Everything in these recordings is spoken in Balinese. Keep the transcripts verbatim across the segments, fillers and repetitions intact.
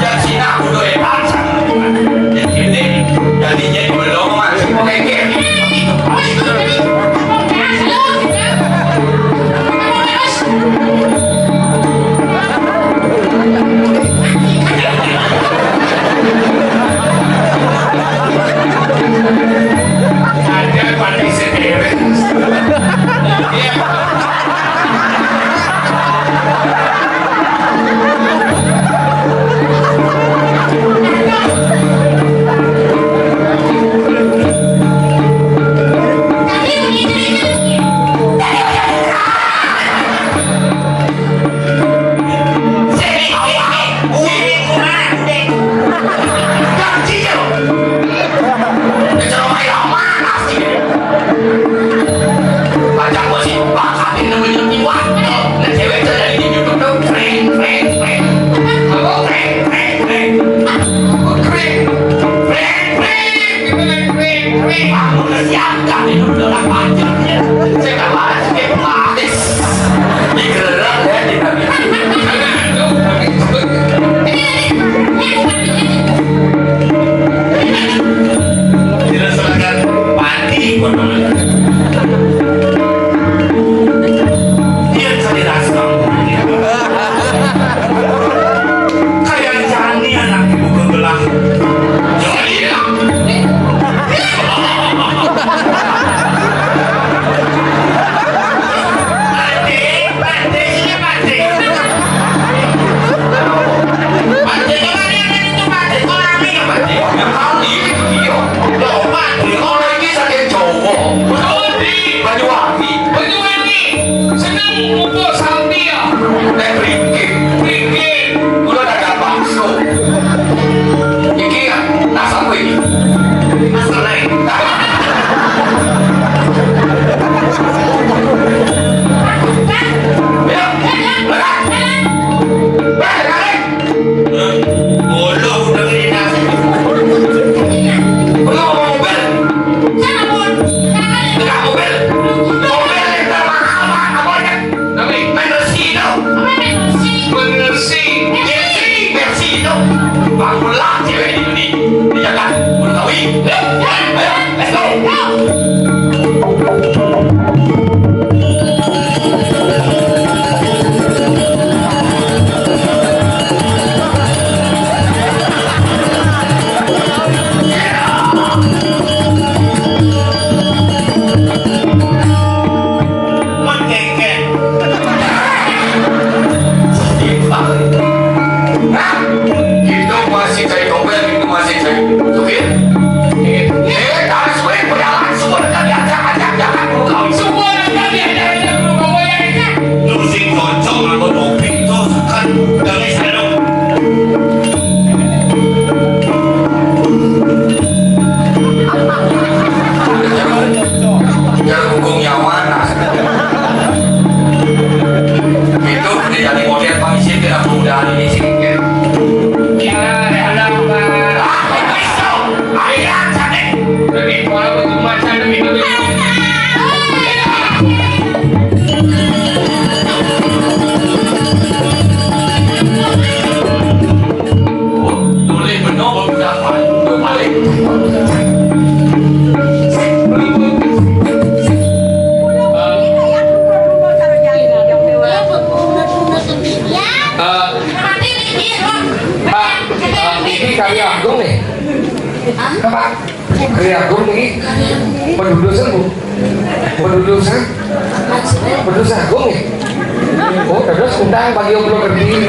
Yang Cina udah hebat. Yang ini, jadinya belum masih pengen. Ada kondisi diri. Pati, kono. Dia cari rasa. Kayak jani anak ibu kegelah. Jangan hilang. Pati, pati, sini pati. Pati, coba lihat itu pati. Kok rame ya pati? Yang tahu di itu dia. Loh, pati, kalau lagi sakit cowok. Betul, di. Banyuwangi. Banyuwangi. Seneng ngumpul sambil. Teh beringkit. Beringkit. Udah ada bakso. Iki ya, nasab iki. Nasab lain. Ya, ya, ya. Balik. Balik. Bodoh, udah gini nasi. Belum mau mobil. Enggak mobil. Mobil yang mahal, mahal, apa ya? Tapi bener sih, dong. Bener sih. Bener sih. Bener sih. Bener sih, dong. Aku lah cewek di dunia. Iya kan? Udah tahu, ih. Ayo, ayo, let's go. Mengkengkeng. Itu masih cari tompel, itu masih cari supir. Eh, harus gue berjalan semua dengan diajak-ajak, jangan dulu kau. Semua dengan diajak-ajak dulu kau, ya. Lu sing kocok, nganggo topi, tuh, kan, udah, guys, aduh. Jalan hukum yang mana? Itu jadi model pangisi tidak mudah ini sih. Ya, ya, ya, Pak. Ah, kok bisa? Ayo, cantik. Lebih tua, lebih macam, lebih, lebih. Oh, tulis benar, baru dapat. Balik. Eh, Pak, eh, ini Karya Agung nih. Apa? Karya Agung ini. Penduduk sembuh. Penduduk sa-, penduduk sagung ya? Oh, terus utang bagi yang belum ngerti.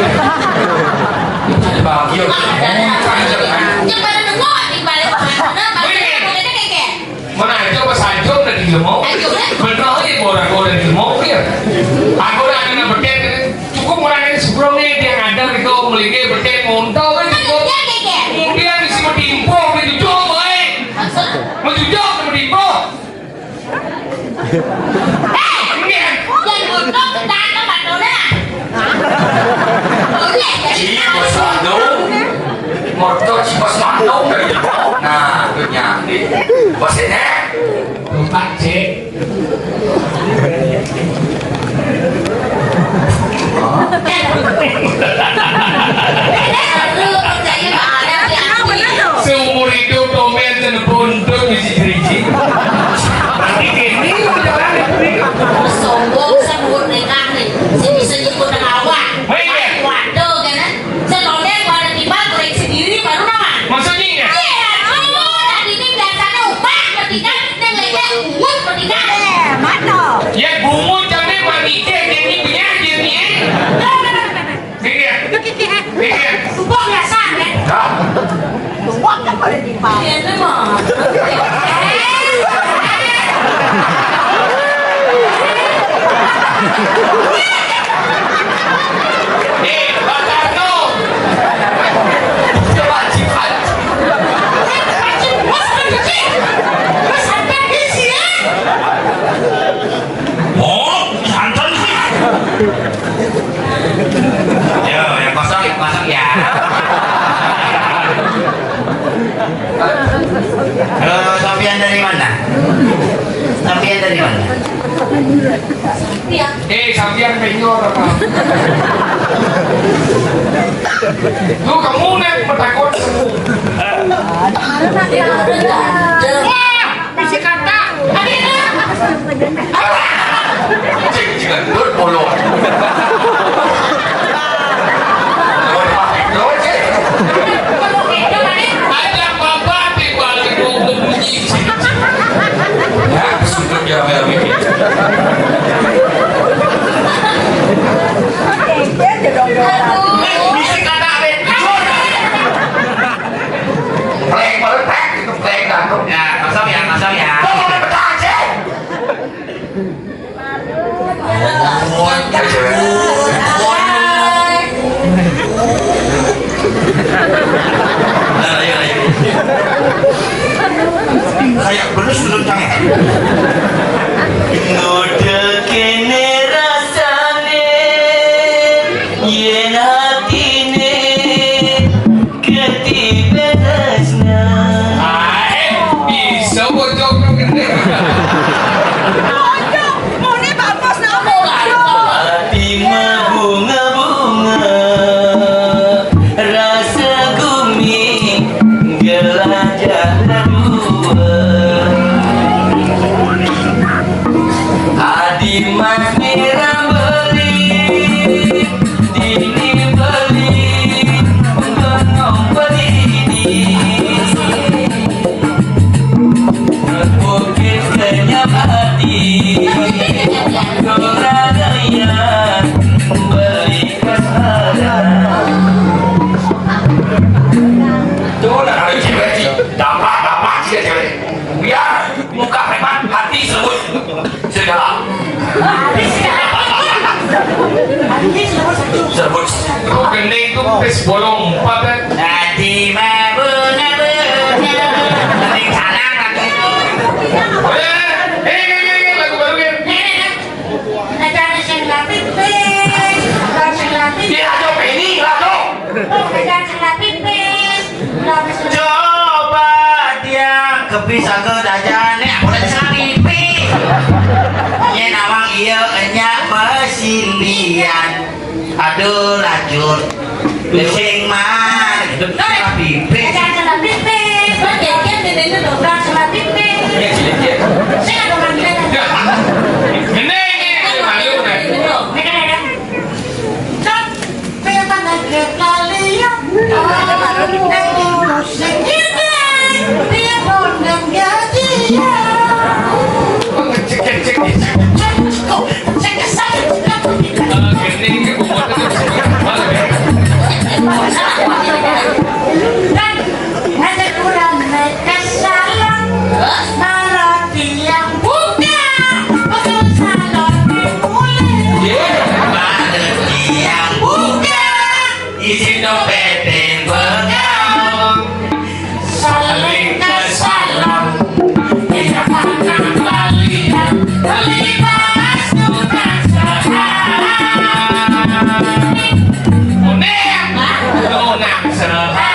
Bagi yang Yang pada nengok di balik sana, balik sana, balik sana, kayak, kayak. Mana aja pas aja udah di mau. Aja, kan? Bener aja orang udah di mau ya. Aku udah ada nang betek. Cukup orang ini sebelumnya dia ada itu melike betek ngontol kan cukup. Kan dia kayak, kayak. Kemudian isi medimpo, menjujur, baik. Maksud? Menjujur, medimpo. Hei! Iya. Yang goblok, datang, Pak Dona. Oke, jadi Ih, Bos Wando. Motor si Bos Wando dari Depok. Nah, itu nyari. Bos ini. Empat, Cek. Hah? Eh, Pak Tarno. Coba cipat. Oh, santan sih. Yo, yang kosong, yang kosong ya. Eh, sampean dari mana? Sampean dari mana? Eh, sampean penyor apa? Lu kamu nih bertakut. Wah, bisi kata. Cek, cek, dur, polo. Dur, Pak, dur, cek. Ada apa-apa di balik bunyi. Ya, sudut ya, ya, ya. Bisi kata, Ben. Pleng, pleng, pleng, gitu, pleng, gantung. Ya, kosong ya, kosong ya. Kok udah pecah, cek? Nah, ayo, ayo. Kayak bener sudut cang. Ngode kene rasane, yen atine ketibe tresna. Ah, eh, bisa bocor gede. Bocor, mone Pak Bos napa? Ati mabunga-bunga, rasa gumi gelajah dua. Adi mas nira beli, dini beli, bengong beli. Bukit kenyam ati, Doraya beli kasara. Tuh, nah, kalau cewek sih, dapat, dapat sih cewek. Biar muka preman, hati sebut. Sudah. Sebut. Kok gending tuh pes bolong empat kan? Tadi mabuk-mabuk. Gending salah lagi. Eh, eh, eh, eh, eh, lagu baru ya. Ada sing lapis, ada sing lapis. Dia ada Penny, lah tuh. Ada sing lapis. Coba dia kebis aku dajane, aku lagi salah mimpi. Yen awang iya enyak mesilian. Aduh, lacur. Pusing, man. Salah mimpi. Ada salah mimpi. Kok jejer dene dobrak salah mimpi. Ya, jejer. Sing ada manggilan. Ya. Ini, ini, ini, malu, kan? Ini kan ada. Cok. Tiang buka, pesan salon mulai. Iya. Tiang buka, isi dompet bekal. Saling ke salon, tidak pernah kalian terlibat tukang sehari. Unik, tukang sehari.